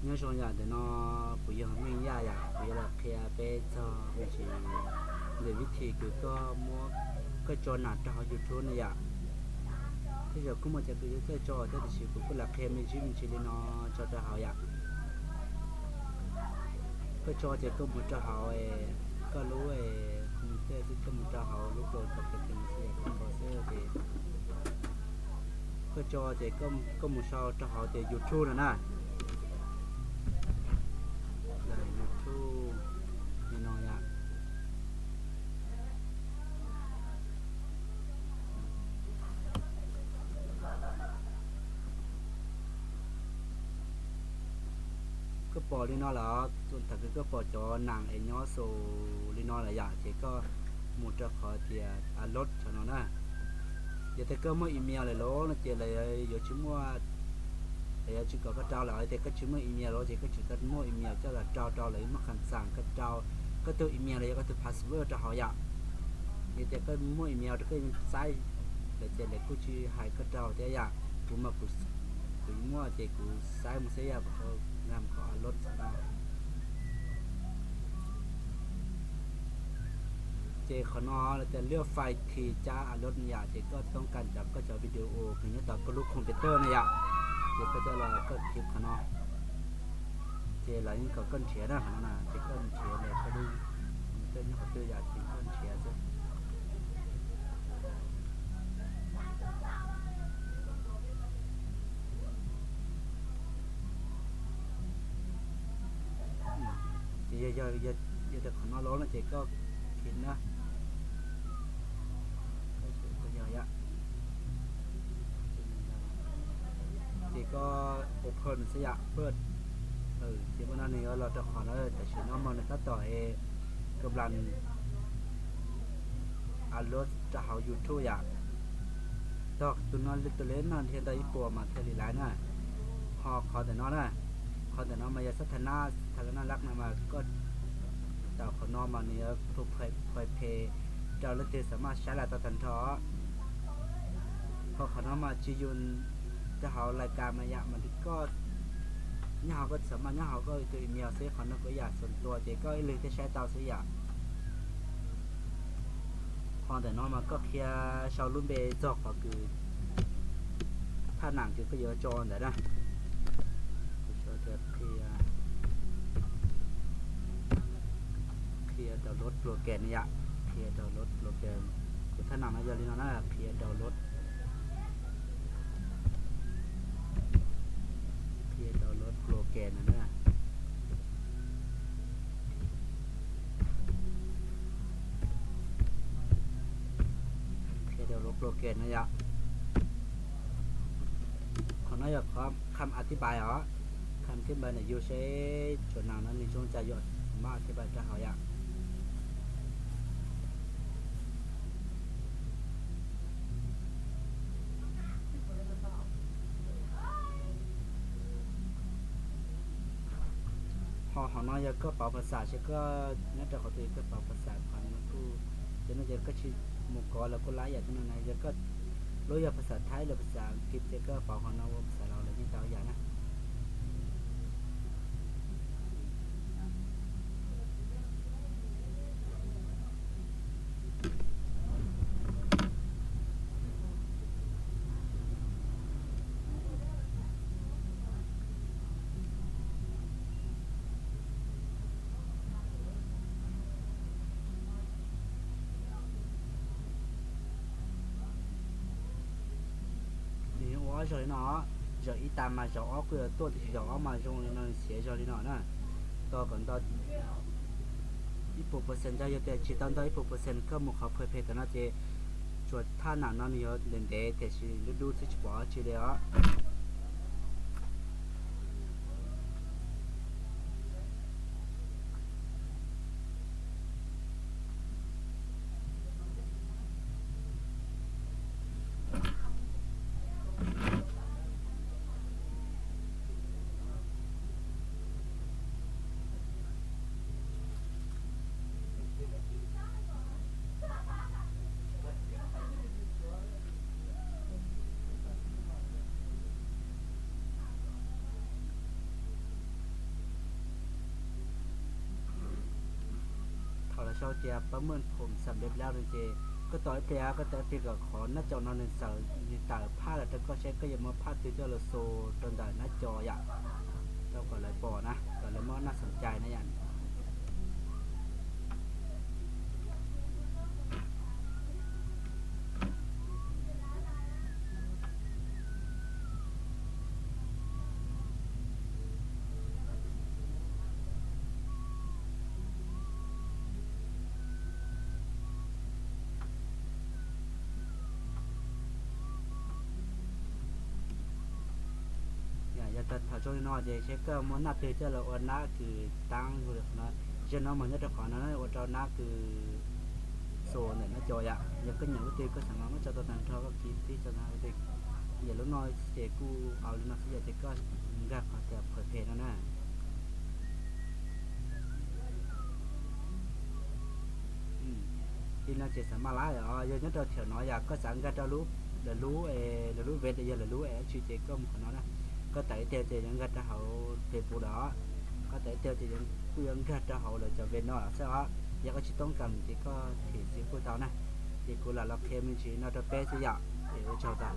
Nyob zoo yom, ntawm no kuv yog Meej Yaj yom, kuv yuav los qhia peb txog me ntsis ntawm vib thim kws koj muab, koj tso nam rau hauv YouTube no yom. Tej zaum kuj muaj cov kws yuav txawj tso thiab, tiam sis kuv kuj los qhia me ntsis me ntsis li no tso rau hauv yom. Koj tso ces koj mus rau hauv koj lub computer xwb, koj mus rau hauv lub Google Chrome xwb, koj npau xwb ces koj tso ces koj mus sau rau hauv tias YouTube no na. YouTube li no yom. Koj pom li no lawm, thaum kws koj pom cov nam es nyob xus li no lawm yom, ces koj mus rau qhov tias upload qhov no na. Yog tias koj muaj email lawm los no ces lawv yuav tsis muaj, lawv yuav tsis kom koj rau lawm. Yog tias koj tsis muaj email los ces koj tseem tau muaj email coj los rau rau lawv muaj qhas xas koj rau koj tug email los yog koj tug password rau hauv yom. Yog tias koj muaj email rau koj yeej saib lawm ces lawv kuj tsis hais koj rau thiab yom. Kuv mas kuv muaj ces kuv saib mus xwb yom, kuv sau nkag qhov upload no. Ces qhov no lawv tias liaj fais thi cab upload yom, ces koj toob kas cov koj cov video kws nyob tom koj lub computer no yom, ces koj coj los koj khij qhov no, ces lawv yeej kom koj nrhiav na qhov no na, ces koj nrhiav ntawm koj lub computer nyob qhov twg yom, ces koj nrhiav xwb. Ces yog, yog tias qhov no los no ces koj khij na. Ces koj open xwb yom, ces ua no nws yuav los rau qhov no, tam sim no mas nws tab tom es kab las upload rau hauv YouTube yom. Tog tus no tus leb no dhia ntau ib puas mas thiaj li laiv na. Ho qhov ntawm no na, qhov ntawm no mas yog xab tha na, tha na lab no mas koj tau qhov no mas nws yuav phu phu phem rau leej twg xam maj saib lawm tau tag nrho. Ho qhov no mas tsis yus rau hauv lais kas mas yom, mas koj nyob hauv koj xam maj nyob hauv koj tus email xwb, qhov no kuj yam xum tua ces koj ib leeg thiaj saib tau xwb yom. Ho ntawm no mas koj qhia sau lub npe txog qhov kws thaj nam kws koj yuav tso ntawd na. Kuv sau tias qhia, qhia download program no yom, qhia download program. Kuv thaj nam no yog li no na, qhia download, qhia download program no na. Qhia download program no yom. Qhov no yog qhov kham a thib npais os, kham thib npais ntawm yus seb tsuav nam no nws zoo cas yus mam a thib npais rau hauv yom. Ho qhov no yog koj pauv phas xas seb koj nyob rau qhov twg, koj pauv phas xas qhov no kuj, cov no ces koj tsis mus kov los kuj laib yam tej no na. Yog koj lub yog phas xas Thaib los phas xas Askiv ces koj pauv qhov no ua phas xas Laus los yeej tau yam na. Nws ua ob zaug li no, zaum ib tas mas zaum ob kuj yuav tuaj, tiam sis zaum ob mas zoo li no, nws xiav zog li no na. Tos kom nto ib puas percent, yog tias tsis tau nto ib puas percent koj mus qhov phe phe tom no ces tsuas thaj nam no nws yuav ntev ntev tiam sis dub dub xwb tsis pom dab tsi li os. sau tias pab mej phom xam peb plaub no ces koj tos ib pliag, koj tos ib pliag kom qhov nab co no nws tawm, nws tawm phaj los rau koj saib koj yuav muab phaj twg coj los xus rau ntawm nab co yom. Rau kom lawv pom na, kom lawv muab naj xam cai na yom. Yog thaum zoo li no ces saib koj muab nab twg coj los ua nab kws taab hu li qhov no. Zaum no mas nyob rau qhov no ua rau nab kws xus ntawm nab co yom. Yog koj nyiam lub twg koj xam mas muab tso tau tag nrho koj kis tib tso tag nrho lub twg. Yog lub no ces kuj au li no xwb yom, ces koj nkag qhov tias phaws phem no na. Li no ces xam maj lab os, yog nyob rau thaum no yom koj xav nkag rau lub, lawv lub, lawv lub web yog lawv lub es dab tsi ces koj mus qhov no na. Koj tawm ib tiag ces yuav nkag rau hauv Facebook lawm os. Koj tawm ib tiag ces kuj yuav nkag rau hauv lawv cov web no lawm xwb os. Yog koj tsis toob kas ces koj thim xwb kuj tau na. Ces kuv lam los qhia me ntsis no rau peb xwb yom, es ua tsaug ntau.